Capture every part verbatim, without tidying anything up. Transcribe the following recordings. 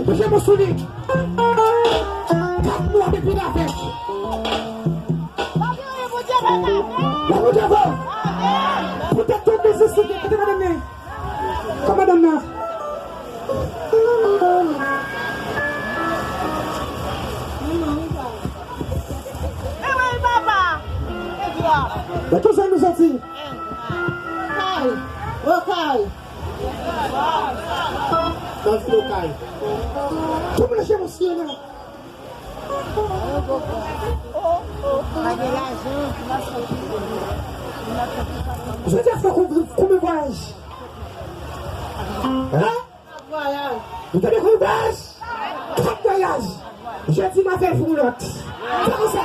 Mete men sou li. Kat mwa depi l avèk. Bondye avè w. Poutèt tout biznis li gen, kote madanm nan? Kò madanm nan? Nan ki zòn nou soti? Okay. Nan Okay. Tout moun lèche mouche la. Jodi a fè konbyen, konbyen vwayaj? Hein? Nou tande konbyen vwayaj? Kat vwayaj. Jodi m a fè l pou lòt. Fè konsa.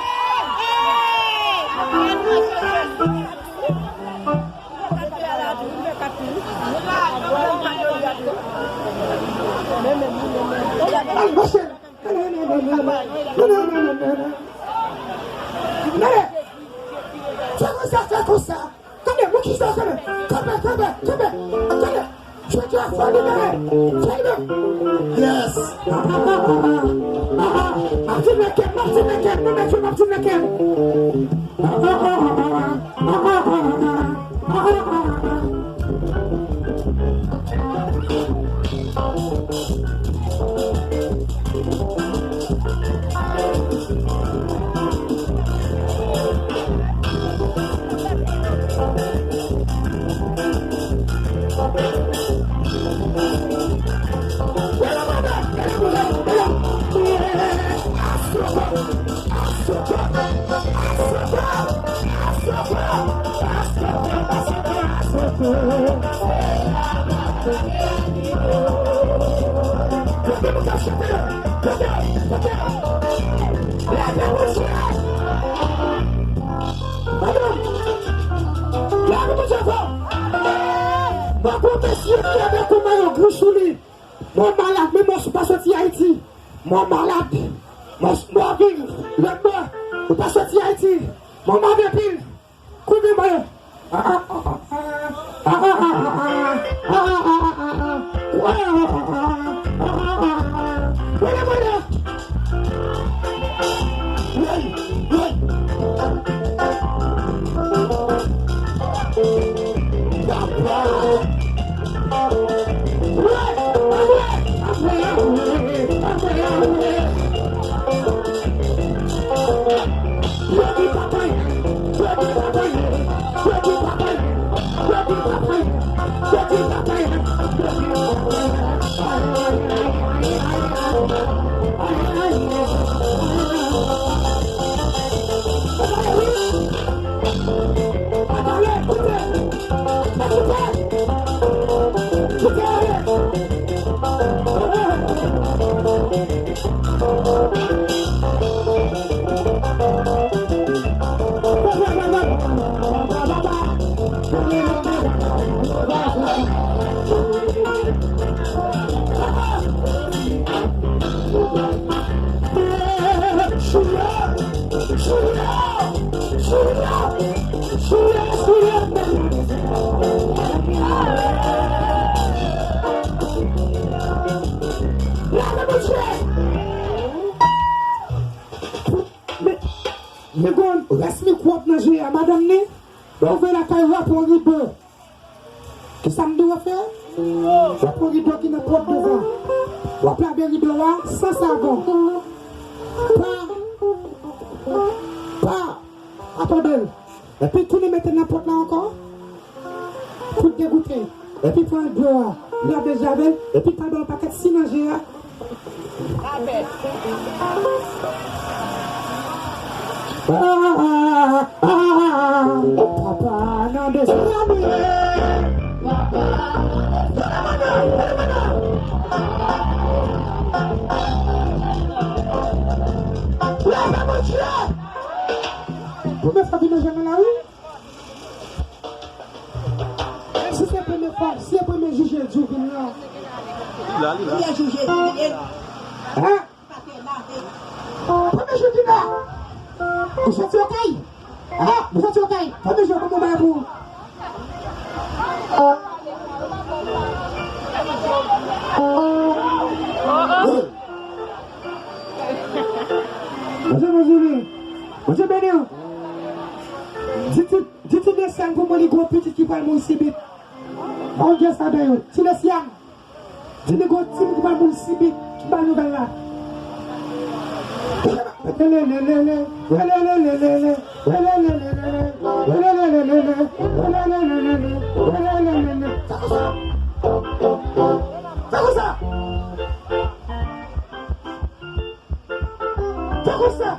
Al mache. Mele! Fè konsa, fè konsa. Tande, mwen ki sa, tande. Kanpe, kanpe, kanpe. Tande. Jodi a fò libere. Fè libere. Yes. Ah, ah, ah, ah, ah. M ap di mèkè, m ap di mèkè, mwen mèkè, m ap di mèkè. Ah, ah, ah, ah, ah. Kote moun k ap chante a? Kote? Kote? Leve Bondye! Madanm! Leve Bondye fò! Mwen konn mesye ki ede kouman yo gou sou li. Mwen malad, men mwen pa soti Ayiti. Mwen malad. Mwen, mwen viv lòt bò. Mwen pa soti Ayiti. Mwen malad anpil. Koute mwen. Men, men gon rès mikwòb nan je a, madanm ni. Lè w vin lakay w, w ap pran rido. Kisa m di w fè? W ap pran rido ki nan pòt devan. W ap lave rido a san savon. Pa, pa, pa tande l. Epi tounen mete l nan pòt la ankò. Pou degoute. Epi pran dlo a, lave javel, epi pral ba w pakèt si nan je a. Papa nan de zami. Leve Bondye! Premye fwa ki manje nan lari? Si se premye fwa, si se premye jou Jezi w vin la. Li la, li la. Premye jou Jezi vini. Hein? Premye jou vin la. Ou soti okay? Hein? Ou soti okay? Premye jou, kòman w bay pou ou? Bondye beni w. Bondye beni w. Di ti, di ti Nesyàn pou mwen li gon pitit ki pral mouri sibit. Bondye sa beni w. Ti Nesyàn. Di li gon timoun ki pral mouri sibit. Ki ba nouvèl la. Fè konsa. Fè konsa.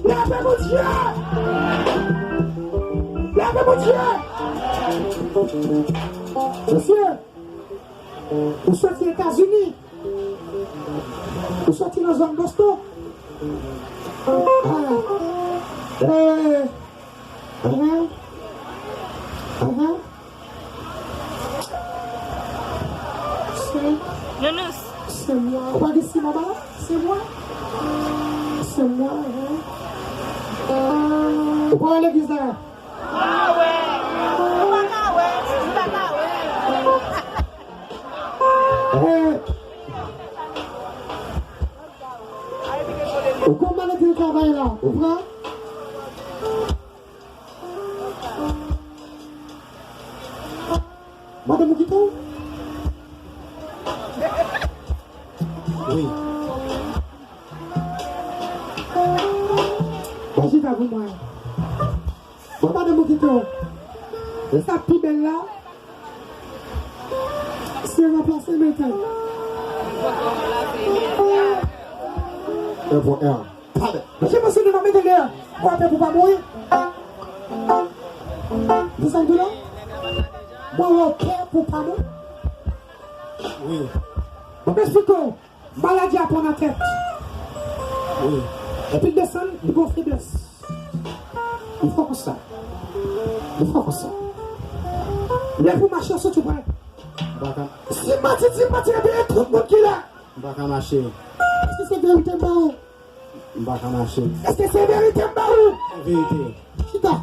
Leve Bondye! Leve Bondye! Mesye, ou soti Etazini. Ou soti nan zòn Boston? Ah. Eh. Ah. Ah. Se, Nounous. Se mwa. Ou pa gen si mwa ba la? Se mwa. Se mwa, eh. Ou pa wè legliz la? Mwen wè. Ou pa ka wè. Ou pa ka wè. Eh. Ou konn maladi travay la, ou pran? Madanm ou kite w? Wi. Bon, chita pou mwen. Bon, madanm ou kite w. E sa pi bèl la, Se ranplase Meten. Evo L. Pale. Mesye, mwen se nou nan Meten dèyè. Mwen pè pou pa mouri. Desann tou la. Mwen wè w pè pou pa mouri. Wi. Mwen esplike w. Maladi a pran nan tèt. Wi. Epi l desann, li gon feblès. Li fò konsa. Li fò konsa. Lè pou mache, soti prè. M pa ka. Si m manti, di m manti, ebyen tout moun ki la. M pa ka mache. Èske se verite m ba ou? M pa ka mache. Èske se verite m ba ou? Se verite. Chita.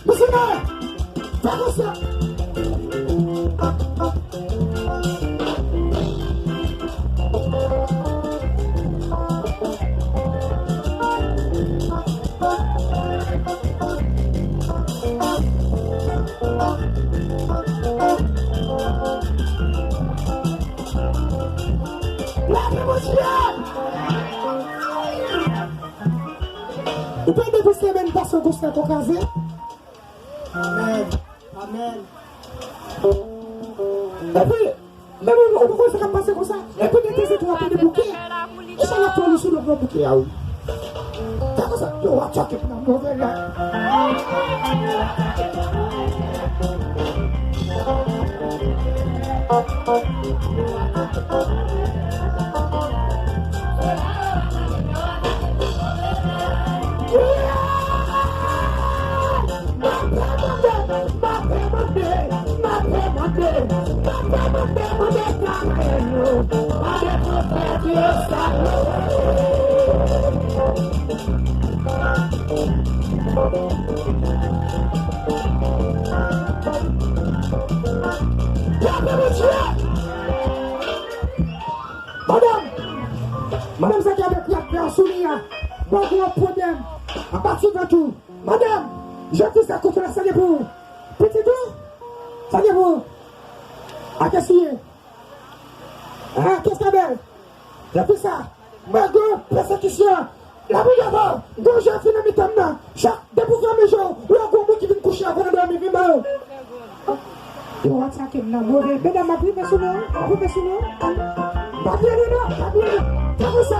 Misye, fè konsa. Lapè Bondye! Ou tande pou semèn pase w konsa ko kraze? Amèn. Amèn. Epi, menm ou, ou konn sa k ap pase konsa. Epi, gen tèt ou ap pede bouke. E sa l ap fè li sou lòt bò bouke a, wi. Sa konsa, yo, w ap chòke pou nan move la. Madanm, madanm sa ki avèk rad vè sou li a, mwen gen yon pwoblèm. Anba ti vant ou. Madanm, jèn fi sa kote la, sa gen pou ou? Pitit ou? Sa gen pou ou? A kè siye? A kè sa bèl? Jèn fi sa, mwen gen yon pèsekisyon. Lapli gade, gon jèn fi nan mitan m nan. Chak depi w fèmen je w, ou wè gon moun ki vin kouche avè w nan dòmi, vin ba yo. Yo atake m nan move. Medam, m ap rive sou nou, m ap rive sou nou. M ap rive non, m ap rive. Fè konsa.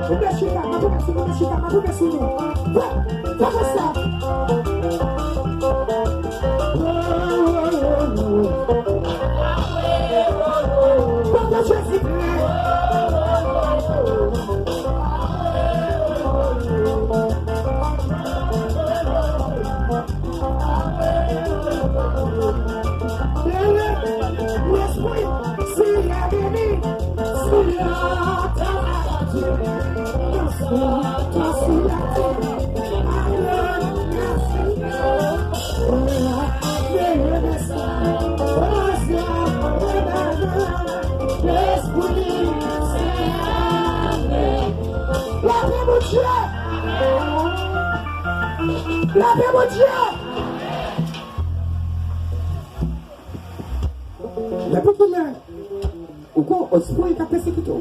Ou bèl chita, m ap rive sou nou, bèl chita, m ap rive sou nou. Fè, fè konsa. Papa Jezikri. Lespri, Seyè vini, Seyè ta sou latè. Lapè Bondye! Lapè Bondye! Depi kilè ou gon espri k ap pèsekite w?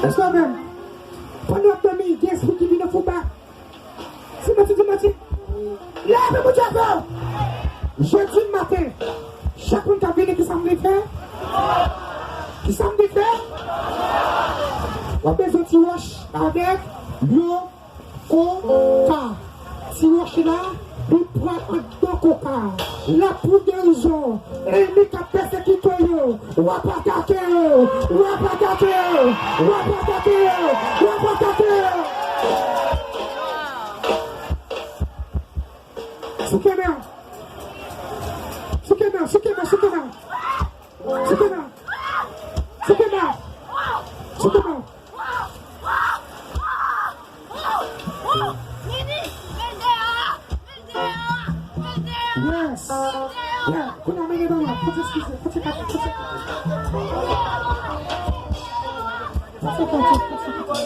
Èske w menm, pandan w ap dòmi, gen espri ki vin nan fouba? Se manti, di manti. Lè apre Bondye fè w. Jodi maten, chak moun k ap vini, ki sa m vin fè? Ki sa m vin fè? W ap bezwen ti wòch avèk yon koka. Ti wòch la, li pral anndan koka. L ap pou gerizon. Ènmi k ap pèsekite yo, w ap atake yo, w ap atake yo, w ap atake yo, w ap atake yo. Souke men an. Souke men an, souke men an, souke men an. Souke men an. Souke men an. Souke men an. Yes. Yeah. Kounye a, mennen ban mwen. Fò ti eskize, fò ti kate, fò ti kate. Fò ti kate, fò ti kate.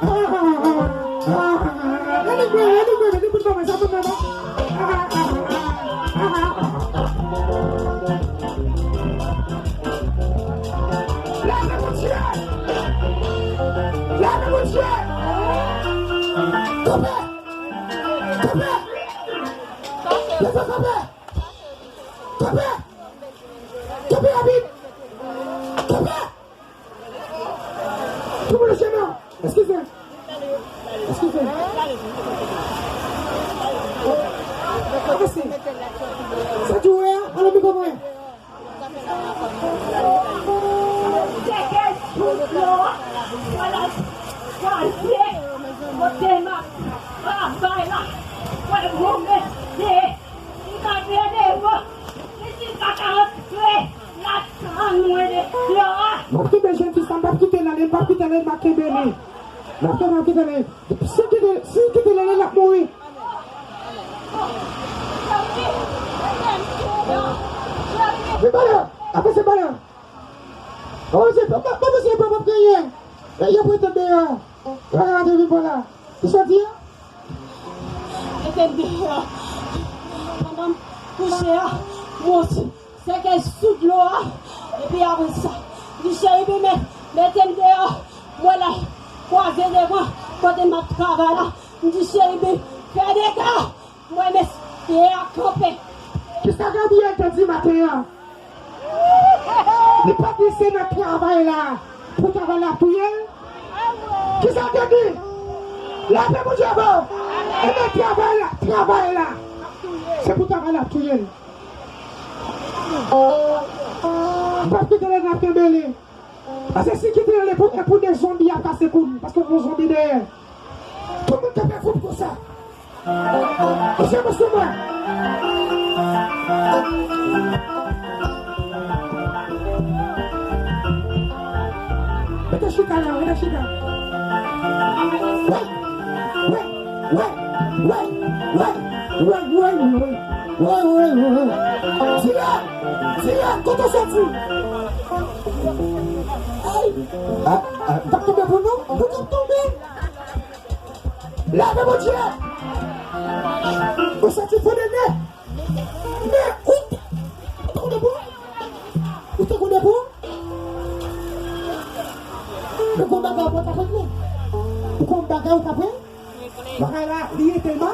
Ah, ah, ah, ah, ah, ah. Annik mwen, annik mwen, annik mwen, sa mwen, mwen, mwen. Ah, ah, ah, ah, ah, ah. Kanpe! Kanpe! Leve kanpe! Kanpe! Kanpe rapid! Kanpe! Tout moun nan chemen an. Eskize. Eskize. Avanse. Sa di w wè a? Alò, mikwo mwen. Sèkèy sou dlo a, mwen al kwaze kote m ap travay la. Mwen gwo mesye, m kanpe devan, pitit pa ka antre ladan mwen de dlo a. M ap kenbe jèn fi sa, m p ap kite l ale, m p ap kite l ale, m ap kenbe li. M ap kenbe, m ap kite l ale. Si l kite, si l kite l ale, l ap mouri. Men bala, avanse bala. Avanse, pa, pa, pa bezwen pè, p ap gen anyen. Lè y ap rete deyò. Pa ka rete vin pa la. Ou santi a? Mete m deyò. Pandan m kouche a, m wè yon sèkèy sou dlo a. Epi apre sa, m di cheriben, met, mete m deyò. M wè l al kwaze devan kote m ap travay la. M di cheriben, fè dega. M wè mesye a kanpe. Kisa Gabriel te di maten an? Li pa di se nan travay la pou travay la touye l? Kisa l te di? Lapè Bondye avè w. Ebyen travay la, travay la, se pou travay la touye l. M p ap kite l, n ap kenbe li. Paske si kite l ale pou, e pou de zonbi ap pase kou li, paske yon zonbi dèyè. Tout moun kanpe fou konsa. Mesye, mesye mwen. Mete chita la, mete chita. Wè, wè, wè. Tire, tire, kote w soti? Ay, a, a, m t ap tonbe pou nou, nou t ap tonbe. Lave Bondye! Ou santi fò de nè? Men ou t-, ou te konn de pou? Ou te konn de pou? Ou konn bagay ou pa t ap regle? Ou konn bagay ou t ap regle? Bagay la, li rete la.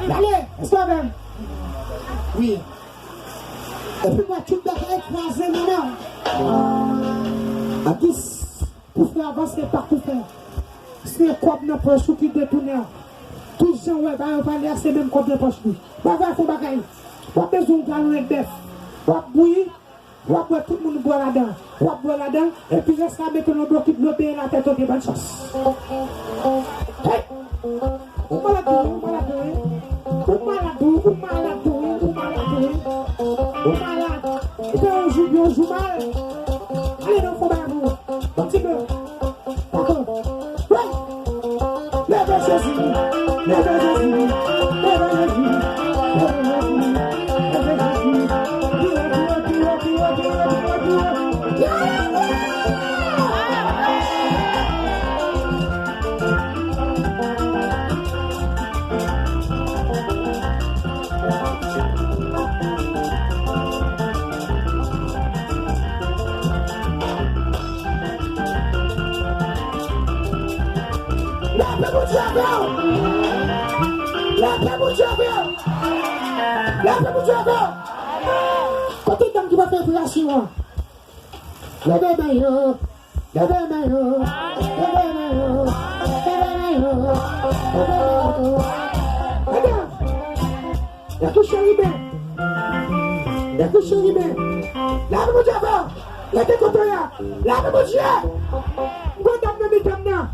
L ale, èske w avè m? Wi. Epi m wè tout bagay kraze nan men w. Atis, pou fè avanse pa pou fè. Se kòb nan pòch ou ki detounen an. Tout jan w wè bagay yo pale a, se menm kòb nan pòch li. Bagay fò bagay. W ap bezwen yon galon ek bèf. W ap bouyi, w ap bwè, tout moun bwè ladan. W ap bwè ladan, epi rès la mete nan dlo ki dlo benyen latèt, ok, bòn chans. Hey! Ou malad tou wi, ou malad tou wi. Ou malad tou wi, ou malad tou wi, ou malad tou wi. Ou malad. Ou fè yon jou byen, yon jou mal. Ale non, fò bagay pou ou. Yon ti bè. Dakò. Hey! Leve Jezi, leve Jezi, leve Jezi, leve Jezi, leve Jezi. Pi wo, pi wo, pi wo. Lapè Bondye avè w! Lapè Bondye avè w! Lapè Bondye avè w! Kote dam ki pa fè operasyon an? Leve men yo! Leve men yo! Leve men yo! Leve men yo! Leve men yo! Madanm! Leve cheriben! Leve cheriben! Lave Bondye avè w! Leve kote w ye a! Lave Bondye! Bon dam nan mitan m nan!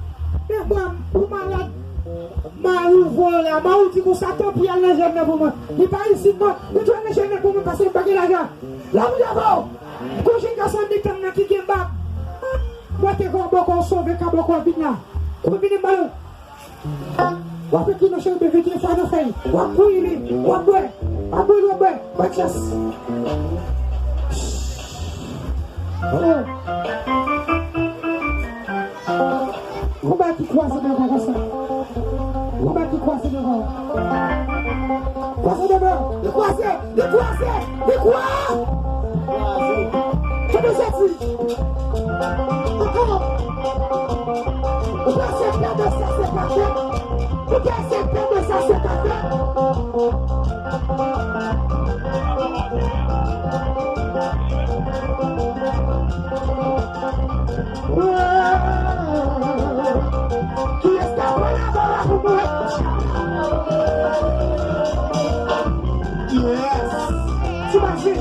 Men bò m pou malad! Mari w voye w la, mari w di konsa, tanpri al nan jèn nan pou mwen. Li pa isit non, li dwe nan jèn nan pou mwen paske m pa gen lajan. Lave Bondye avè w! Gon jèn gason nan mitan m nan ki gen bab. Mwen te gen yon bòkò sove ka bòkò vin la. Ou vini m ba l. W ap ekri non cheriben vit, yon fwa nan fèy. W ap bouyi li, w ap bwè. W ap bouyi li, w ap bwè. Bòn chans. Oh. Yon bagay ki kwaze devan konsa. Yon bagay ki kwaze devan. Kwaze devan. Li kwaze. Li kwaze. Li kwaze. Kwaze. Kote w soti? Ankò. Ou panse pèdan sa se pa fèt? Kiyès ki te mwen sa se ka fè? Kiyès ki ap pran labò a pou mwen? Yes. Ti maji.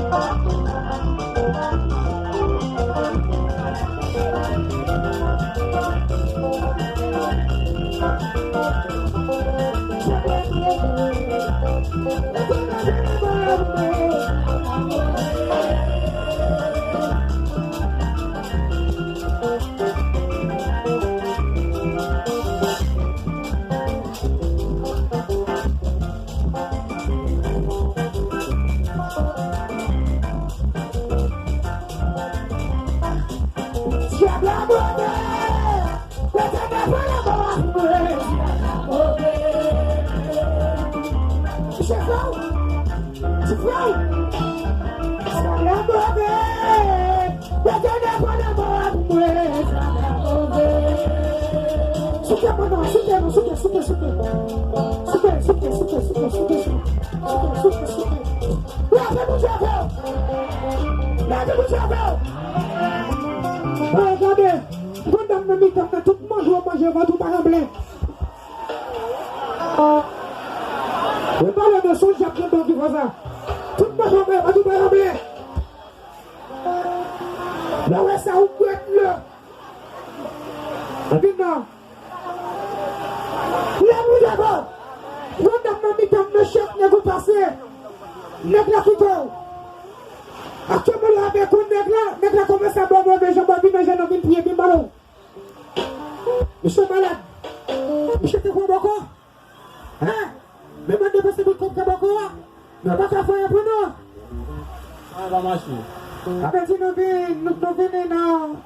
Dyab la move! Letènèl pran labò a pou mwen. Misye fè w. Ti frè w. Dyab la move! Letènèl pran labò a pou mwen. Souke mwen non, souke non, souke, souke, souke. Souke, souke, souke, souke, souke, souke. Souke, souke, souke. Leve Bondye avè w. Leve Bondye avè w. Mwen gade, pandan m nan mitan nan tout manje w manje vant ou pa ranble. Mwen pale de son dyab nan bank ki fè sa. Tout manje w manje vant ou pa ranble. Lè w wè sa ou bwèt lè. Vin nan. Lè nou dakò. Yon dam nan mitan m nan chèf nèg ou pase. Nèg la kite w. Aktyèlman lè w avèk yon nèg la, nèg la kòmanse ap ba w move jan, ba w vin nan jan nan vin priye, vin ba nou. Misye malad. Misye te pran bòkò. Hein? Men mande pou se pou kòb ka bòkò a. Nou pa ka fè anyen pou nou. Sa va mache. Sa vle di nou vin, nou, nou vini nan